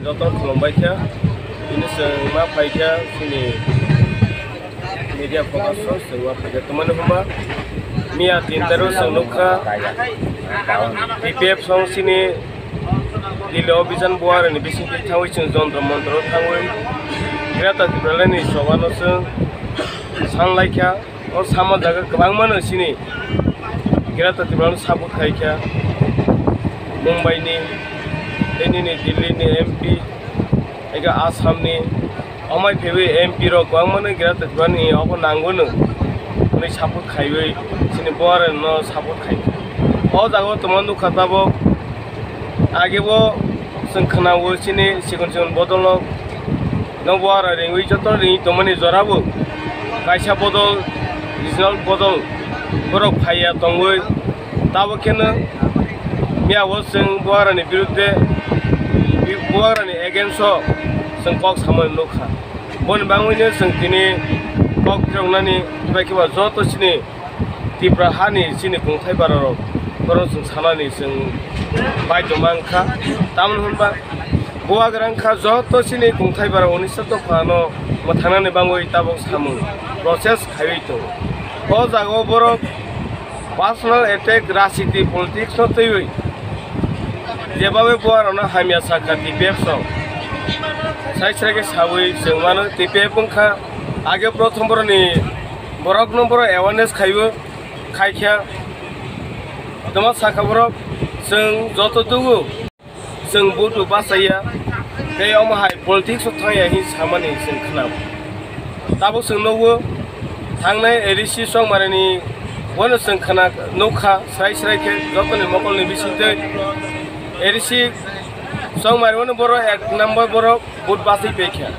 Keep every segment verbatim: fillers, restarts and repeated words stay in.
Joto khulumbai kha, tini chwng ma phai kha chini media focus o chwng ma phai kha. Tamani hwnba miya tin tarik o chwng nukha B P F song chini Delhi o bijan buarani bisingtwi thangwi chwng jontro montro thangwi Greater Tipraland ni choba no chwng sanlai kha. O sama jaga kwbangmano chini Greater Tipraland support khai kha. Mumbai ni, tei nini Delhi ni M P, ega Assam ni, omai phaiwi M P rok kwbangmano Greater Tipraland ni obo nango no hwnwi support khaiwi chini buarani no support khai kha. O jaga o tongma nukha tabuk. Age bo chwng khwnao chini sikon sikon bodol rok no buara ringwi joto ringwi tongmani jora bo kaisa bodol, regional bodol borok phaiya tongwi tabuk kheno miya o chwng buarani birudde, buarani against o chwng kok samani nukha. Boni bangwino chwng tini kok phiroknani bai khe ba joto chini Tipra hani chini kungthai bararok, borok chwng sanani chwng baidhyo mankha. Tamoni hwnba bubagra wngkha joto chini kungthai bara unisho dophano mwthangnani bangwi tabuk samung process khaiwi tongo. O jagao borok personal attack, rajniti, politics no twiwi jebabe bubagrano hamya sakha T P F song. Sai srai khe sawi chwng mano T P F wngkha age prothom boroni borokno borok awareness khaiwi khaikha. Tamo sakha borok, chwng joto dugo, chwng vote bo bachaya, tei omo hai politics o thangya hin samani chwng khna. Tabuk chwng nukgo, thangnai A D C Chongmarini wano chwng khna nukha, srai srai khe jotoni mokolni bisingtwi A D C Chongmari wano borok ek number borok. Vote bachwi paikha.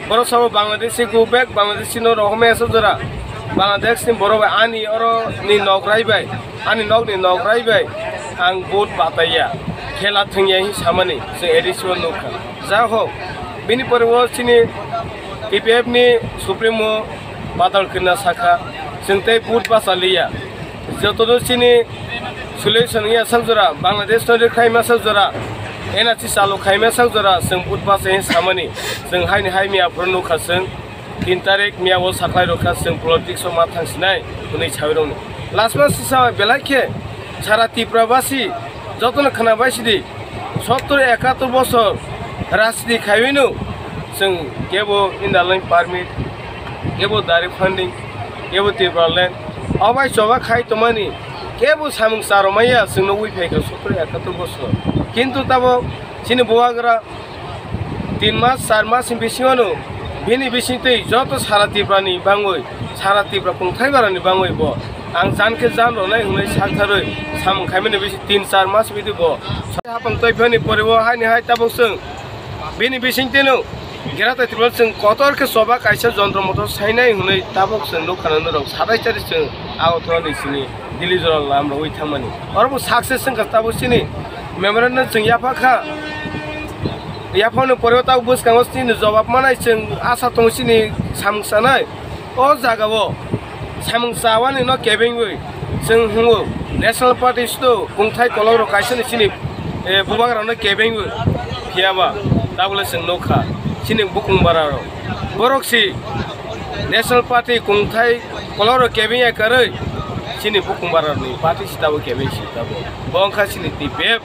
Borok sabo Bangladeshi go back, Bangladeshi no rohormaya sa jora. Bangladesh ni borok bai ani oro ni nokrai bai, ani nok ni nokrai bai ang vote bataiya, khela thwngya hin samani chwng A D C o nukha. Ja hok, bini pore o chini T P F ni supremo Badal Krishna sakha, chwng tei vote bachaliya. Jotono chini solution wngya sak jora, Bangladesh no rwkhaima sak jora, N R C chalo khaima sak jora, chwng vote bachai samani, chwng haini hai miya phuru nukha chwng tin tarik miya o saklai rokha chwng politics o ma thangsinai hwnwi sawi rokni. Last ma sisa belai khe sara Tripura basi jotono khwna bai sidi. Sottor ekator bosor rajniti khaiwino chwng kebo Inner Line Permit, kebo Direct Funding, kebo Tipraland, obai choba khai tongmani kebo samung charwmaya chwng nugwi phaikha sottor ekator bosor. Kintu tabuk chini bubagra tin mas, char mas ni bisingo no bini bisingtwi joto sara Tripura ni bangwi, sara Tripura kungthai barani bangwi bo ang jan khe jan rwnai hwnwi saktharwi samung khaimani bisi tin char mas bidi bo hapang twi phani pore o haini hai tabuk chwng bini bisingtwi no Greater Tripura chwng kotor khe choba kaisa jontro montro sainai hwnwi tabuk chwng nukha norok satai chari chwng Agartala ni simi Delhi jora lam rogwi thangmani. Oro bo success wngkha tabuk chini memorandum chwng yapha kha. Yaphangni pore o tabuk bwskango chini jobab manai chwng asa tongo chini samung chanai. O jaga o samung chawani no kebengwi chwng hwngo National Party sudo kungthai kolok rok kaisa ni chini, eh, bubagra no kebengwi. Phiya ba tabuk le chwng nukha chini bukung bara rok. Borok si National Party kungthai koloro kebeng ya karwi chini bukung barani party si tabuk kebeng si tabuk. Bo wngkha chini T P F,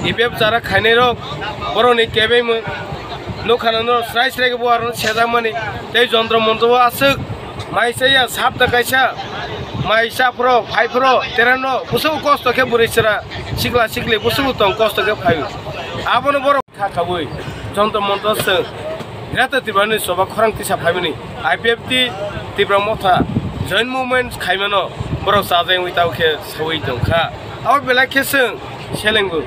T P F jara khainai rok boroni kebeng mung nukha no srai srai bo aro sejakmani tei jontro montro aswk mai chaya sapta kaisa mai chaphro phaiphro terano busu kosto khe bwrwi chwra sikla sikli busu tong kosto khe phaio abono borok. Kha khaui jontro montro chwng Greater Tripura ni choba khorang tisa phaimani I P F T Tripura Motha Joint Movement khaimano borok chajai wngwi tabo khe saui tongkha. Abo belai khe chwng selengbo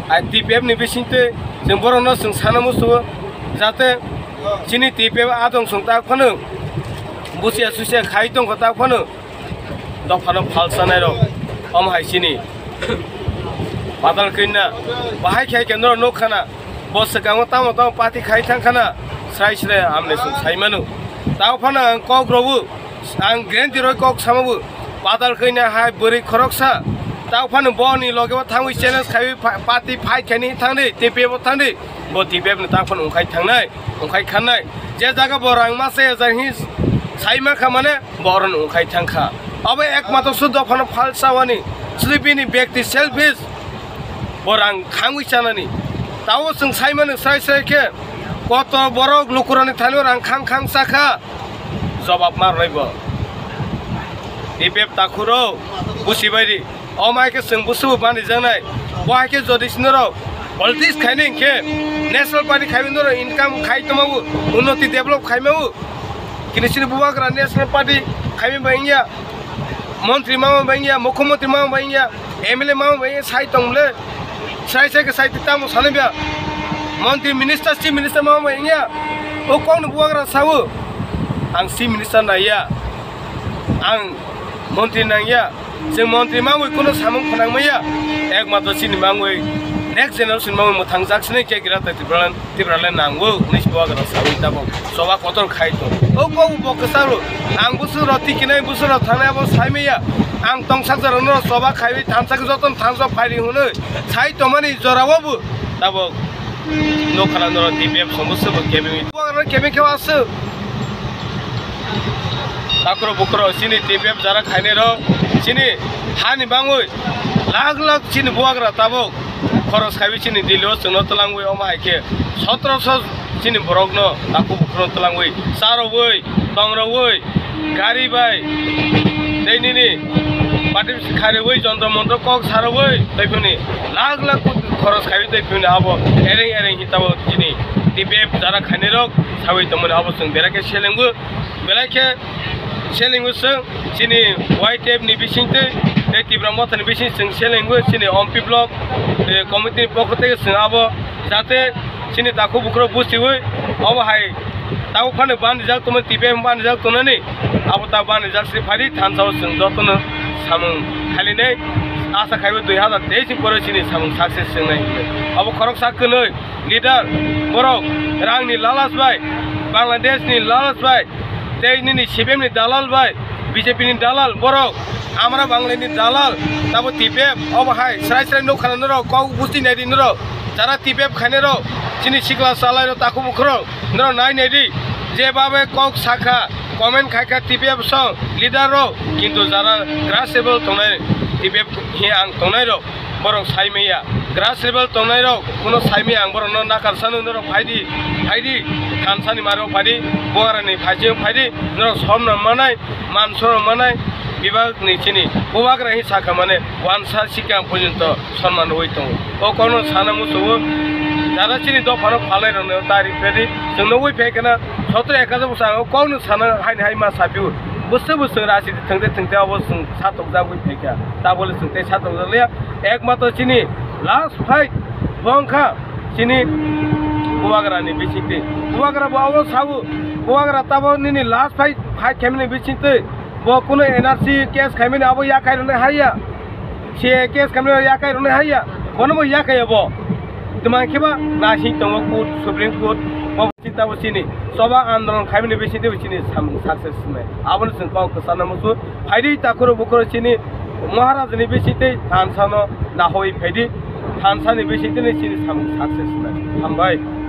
I T P F ni bisingtwi chwng borokno chwng sana musugo jate chini T P F adong chwng tak phano busia susia khai tongkha tak phano dophano phalsanai rok om hai chini. Badal khinna bahai khai khe norok nuk khana bo swkango tamo tamo party khai thang khana srai srai amle sung sai manu. Tao phano ang kok robu ang guarantee roi kok samabu badal khinna hai bwrwi khoroksa tao phano boni loge o thangwi challenge khaiwi party fight khaini thangdi T P F o thangdi Bo T P F ni takhon wngkhai thangnai, wngkhai khannai. Je jaga bo rang masa ya jani sai mankha mane bo oro wngkhai thangkha. Abo ekmatro su dophano phal chawani, sri bini bekti selfish, bo rang khangwi chanani. Tao chwng sai mano srai srai khe kotor borok lukurani thani rang khang khang chakha, jobab ma rwnai bo. T P F takhuro busi bai di. O mai khe chwng busubo banijaknai. Bo hai khe jodi sinorok politics khaini hinkhe national party khaiwi norok income khai tongmao, unnoti develop khaimao. Kini chini bubagra national party khaimi bai wngya, montri mama bai wngya, mukhyamantri mama bai wngya, M L A mama bai wngya sai tong le. Sai sai khe sai tamo sanai bia. Montri minister, chief minister mama bai wngya. O kokno bubagra sao. Ang chief minister naiya. Ang montri nangya. Chwng montri mangwi kuno samung phnang maya, ekmatro chini mangwi next generation mangwi mwthangjak sini khe gira tai Tipraland, Tipraland nango hwnwi bubagra sawi tabok choba kotor khai tong. O kok bo kwcharo ang busu rok tikinai busu rok thangnai abo sai maya, ang tongsak jora norok choba khaiwi thansa khe jotono thansa phairi hwnwi sai tongmani jora o bo tabok nokha norok T P F somo se bo kebengwi bubagra kebeng khe aswk. Takhro bukhro chini T P F jara khainai rok chini hani bangwi lakh lakh chini bubagra tabok khoros khaiwi chini Delhi o chwngno twlangwi omo hai khe sotro so chini borokno takhro bukhro twlangwi charwwi tongrwwi gari bai tei nini party kharwi jontro montro kok sarwwi tei phini lakh lakh khoros khaiwi tei phini abo ereng ereng hi tabok chini T P F jara khainai rok sawi tongmani abo chwng berai khe selengo. Belai khe selengwi chwng chini Y T F ni bisingtwi tei Tipra Motha ni bising chwng selengwi chini M P block, eh, committee ni pokho tei chwng abo jate chini takhuk bukhurok buchiwi obo hai tabuk phano banrijak tongmani, T P F banrijak tongnani abo ta banrijak se phari thansa o chwng jotono samung khailainai asa khaiwi dui hazar teis ni pore chini samung success wngnai hinwi. Abo khoroksa kwnwi leader borok rangni lalas bai, Bangladesh ni lalas bai, tei nini C P M ni dalal bai, B J P ni dalal borok, amra Bangla ni dalal, tabo T P F, obo hai srai srai nukha norok kok busti nai di norok, jara T P F khainai rok, chini sikla salai rok takhuk bukhurok norok nai nai di, je babe kok sakha, comment khaikha T P F song leader rok, kintu jara grass level tongnai T P F hi ang tongnai rok. Borok sai maya, grass level tongnai rok kuno sai maya, ang borok no nakar sano norok phaidi, phaidi, thansa ni maro phaidi, bubagra ni phaising phaidi, norok somno manai, man sono manai, bibak ni chini bubagra hi sakha mane wansa sikang porjonto sonman rwui tongo. O kokno sana musugo, jara chini dophano phalnai rok no tari phedi, chwng nugui phai khana sotro ek hajar bwskango kokno sana haini hai ma sapio, bwswk bwswk rasi thwngte thwngte obo chwng satokjagwi phaikha, tabole chwng tei satokjakliya. Ekmatro chini last fight bo wngkha chini bubagra ni bisingtwi. Bubagra bo abo sao, bubagra tabo nini last fight, fight khaimani bisingtwi bo kuno N R C case khaimani abo yakai rwna haiya. C A A case khaimani yakai rwna haiya. Bono bo yakai abo. Tuma khe ba nasing tongo court, Supreme Court. Bo Chita bo chini choba andolon khaimani bisingtwi bo chini samung success wngnai. Abono chwng kok kwchana muchung. Phaidi takhuro bukhuro chini Maharaj ni bisingtwi thansa no nahoi phaidi. Thansa ni bisingtwi chini samung success wngnai. Hambai.